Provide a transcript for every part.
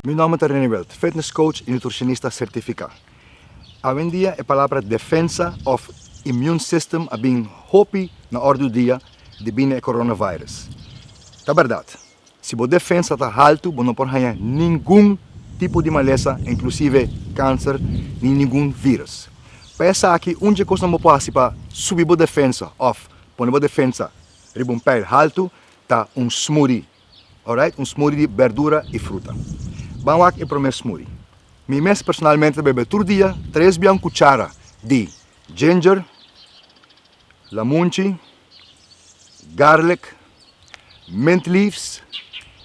Mi nomber ta Rene Wild, fitness coach y nutricionista certifica. Awendia e palabra defensa of immune system a bin hopi na ordu dia debí na e coronavirus. Ta berdad, si bo defensa ta haltu bo no por haña ningun tipo di malesa inclusive cancer ni ningun virus. Pa esaki un dje cosnan bo por haci pa subi bo defensa of pone bo defensa riba un peil haltu ta un smoothie. Alright, un smoothie di berdura y fruta. Ban wak e prome smoothie. Mi mes personalmente ta bebe tur dia tres bia un cuchara di ginger, lamunchi, garlic, mint leaves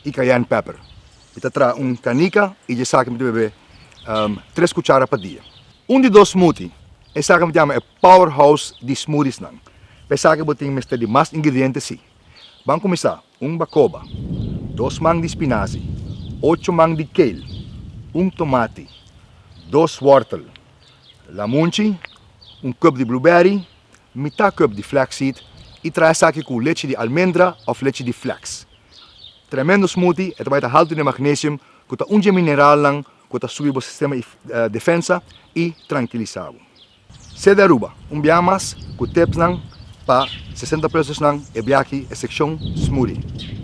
y cayenne pepper. Mi ta traha un canica y dje esaki mi ta bebe tres cuchara pa dia. Un di dos smoothie, esaki mi ta yama e powerhouse di smoothiesnan. Pa esaki bo tin mester di mas ingrediente si. Ban kuminsá, un bakoba, dos man di spinazi, ocho man di kale, un tomati, dos wòrtel, lamunchi, un cup di blueberry, mitá cup di flaxseed i traha esaki ku lechi di almendra òf lechi di flax. Tremendo smoothie, e ta bai ta haltu den magnesium ku ta un dje mineralnan ku ta subi bo sistema defensa i trankilisá bo. Sede Aruba, un bia mas ku tipsnan pa 60 plus'snan e biahi e sekshon Smoothie.